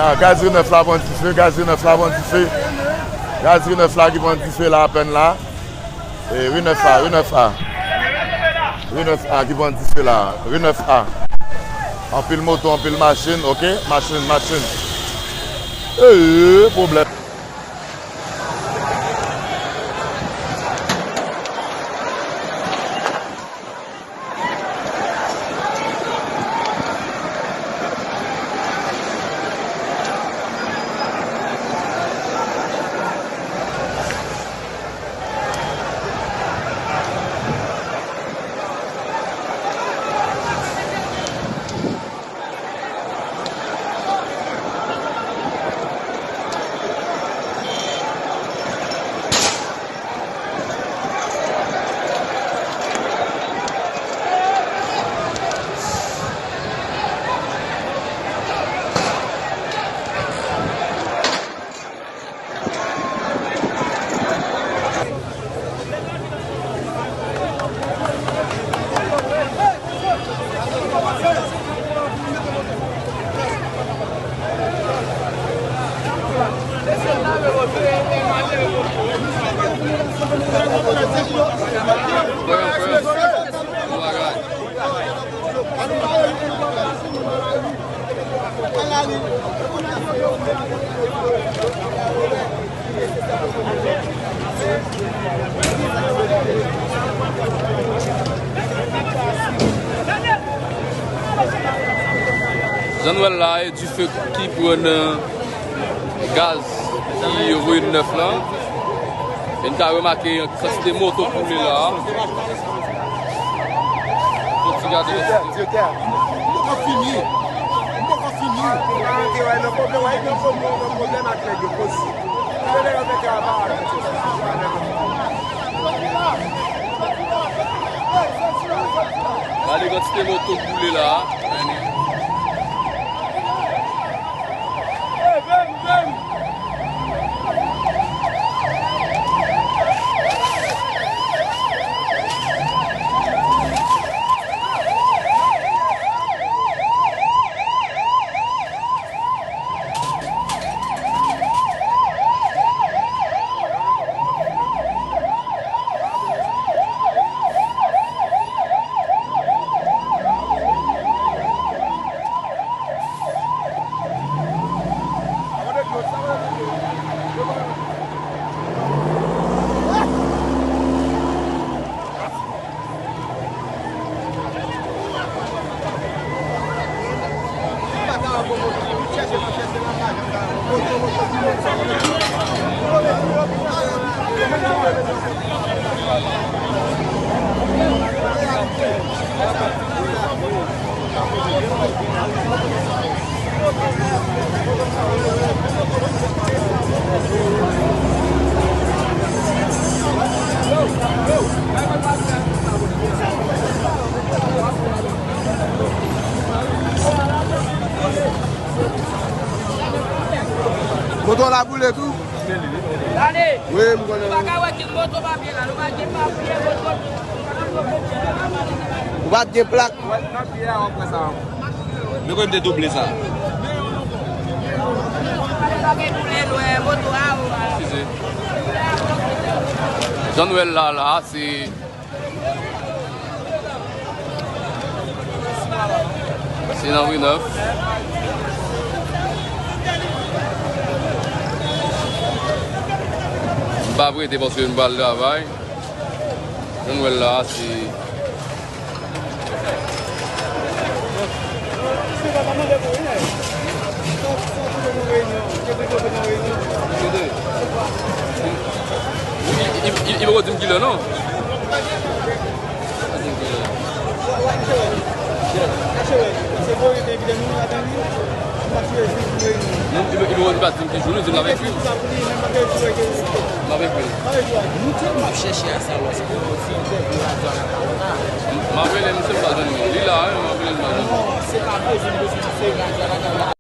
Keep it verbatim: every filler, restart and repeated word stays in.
Ah, gaz Ri nèf la pran dife, gaz Ri nèf la pran dife. Gaz Ri nèf la ki pran dife la apèn la. E, Ri nèf A, Ri nèf A. Ri nèf A ki pran dife la. Ri nèf A. Anpil moto, anpil machin, oke? Machin, machin. Ee, pwoblèm. Jan nou wè l la, e dife ki pran nan gaz ki ri nèf lan. E n ka remake yon kantite moto boule la. Fò ti gade. Direktè, m poko fini. M poko fini. Nan pwoblèm ak nèg yo, koz. Gade kantite moto k boule la. Moto la boule tou? Wi, m konnen. Nou pa ka wè ki moto papye la, nou pa gen papye moto. Ou pa t gen plak? Wè, nan pye a, w ap wè sa. Men kote m te double sa. Eskize. Jan nou wè l la, la, se, se nan ri nèf. M pa prete paske m pral travay. Jan nou wè l la, se Li, li, li, li poko di m kilè non. Li poko di m kilè. Non, li, li poko di m kilè. Li di m l ap ekri. M ap ekri l. Nou tèlman ap chèche a sa lòs pou yon ti entèvyou radyo a la kalona. M ap rele misye, m pa jwenn li. Li la, wi, m ap rele l, m pa jwenn li. Non, se pa bezwen, bezwen se radyo a la kalona.